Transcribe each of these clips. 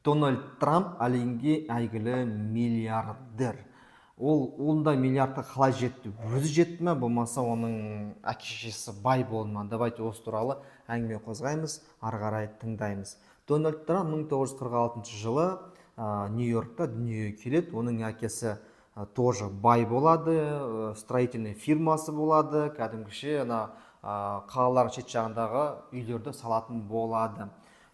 Дональд Трамп әлемге әйгілі миллиардер. Ол ондай миллиардқа қалай жетті? Өзі жетті ме, болмаса оның әке шешесі бай болды ма? Давайте осы туралы әңгіме қозғаймыз, ары қарай тыңдаймыз. Дональд Трамп 1946 жылы Нью-Йоркта дүниеге келеді. Оның әкесі тоже бай болады, строительный фирмасы болады, кәдімгіше ана қалалардың шет жағындағы үйлерді салатын болады.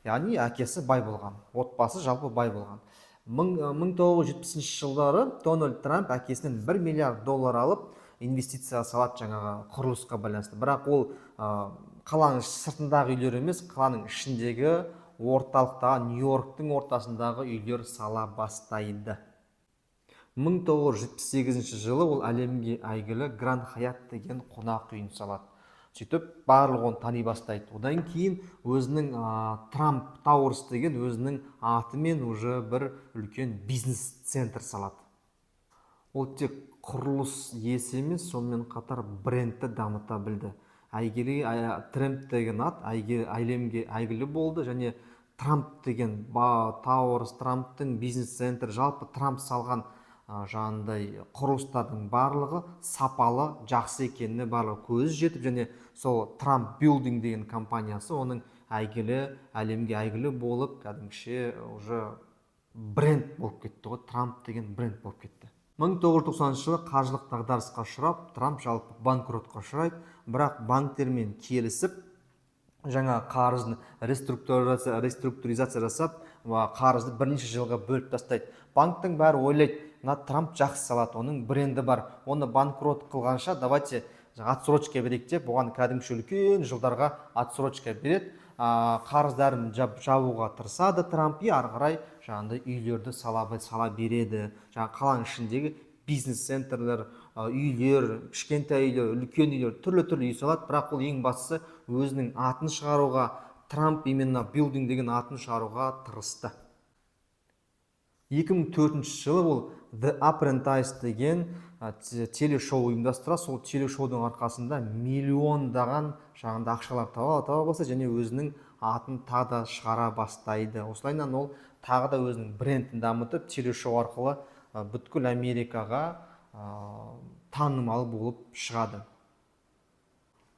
Яғни әкесі бай болған, отбасы жалпы бай болған. 1970 жылдары Дональд Трамп әкесінен 1 миллиард доллар алып, инвестиция салады жаңағы құрылысқа байланысты. Бірақ ол қаланың сыртындағы үйлер емес, қаланың ішіндегі, орталықтағы, Нью-Йорктың ортасындағы үйлер сала бастайды. 1978 жылы ол әлемге әйгілі Гранд Хаят деген қонақ үйін салады. Сөйтіп барлығы оны тани бастайды. Одан кейін өзінің Трамп Тауэрс деген өзінің атымен уже бір үлкен бизнес центр салады. Ол тек құрылыс иесі емес, сонымен қатар брендті дамыта білді. Әйгілі Трамп деген ат әлемге әйгілі болды және Трамп деген Тауэрс, Трамптың бизнес центр, жалпы Трамп салған жаңағындай құрылыстардың барлығы сапалы, жақсы екеніне барлығы көзі жетіп және сол Трамп Билдинг деген компаниясы оның әйгілі, әлемге әйгілі болып, кәдімгіше уже бренд болып кетті ғой. Трамп деген бренд болып кетті. 1990 жылы қаржылық дағдарысқа ұшырап, Трамп жалпы банкротқа ұшырайды. Бірақ банктермен келісіп, жаңа қарызын реструктуризация жасап, қарызды бірнеше жылға бөліп тастайды. Банктің бәрі ойлайды: мына Трамп жақсы салады, оның бренді бар, оны банкрот қылғанша, давайте отсрочка берейік деп, оған кәдімгіше үлкен жылдарға отсрочка береді. Қарыздарын жабуға тырысады Трамп и ары қарай жаңағыдай үйлерді сала береді. Жаңағы қаланың ішіндегі бизнес центрлер, үйлер, кішкентай үйлер, үлкен үйлер, түрлі түрлі үй салады. Бірақ ол ең бастысы өзінің атын шығаруға, Трамп именно Билдинг деген атын шығаруға тырысты. 2004 жылы ол The Apprentice деген телешоу ұйымдастырады. Сол телешоудың арқасында миллиондаған жаңағындай ақшалар таба бастайды және өзінің атын тағы да шығара бастайды. Осылайынан ол тағы да өзінің брендін дамытып, телешоу арқылы бүткіл Америкаға танымал болып шығады.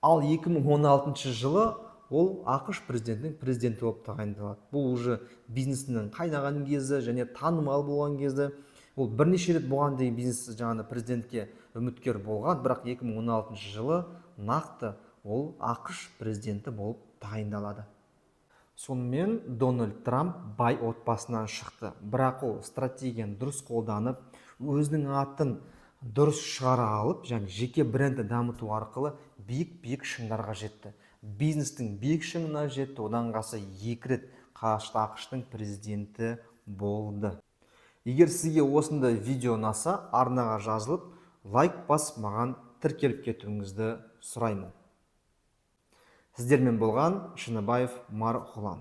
Ал 2016 жылы ол АҚШ президентінің президенті болып тағайындалады. Бұл уже бизнесінің қайнаған кезі және танымал болған кезі. Ол бірнеше рет бұған дейін бизнес жаңағы президентке үміткер болған, бірақ 2016 жылы нақты ол АҚШ президенті болып тағайындалады. Сонымен, Дональд Трамп бай отбасынан шықты, бірақ ол стратегияны дұрыс қолданып, өзінің атын дұрыс шығара алып және жеке брендті дамыту арқылы биік биік шыңдарға жетті, бизнестің биік шыңына жетті. Одан қалса, екі рет АҚШ-тың президенті болды. Егер сізге осындай видео ұнаса, арнаға жазылып, лайк басып, маған тіркеліп кетуіңізді сұраймын. Сіздермен болған Шыныбаев Марғұлан.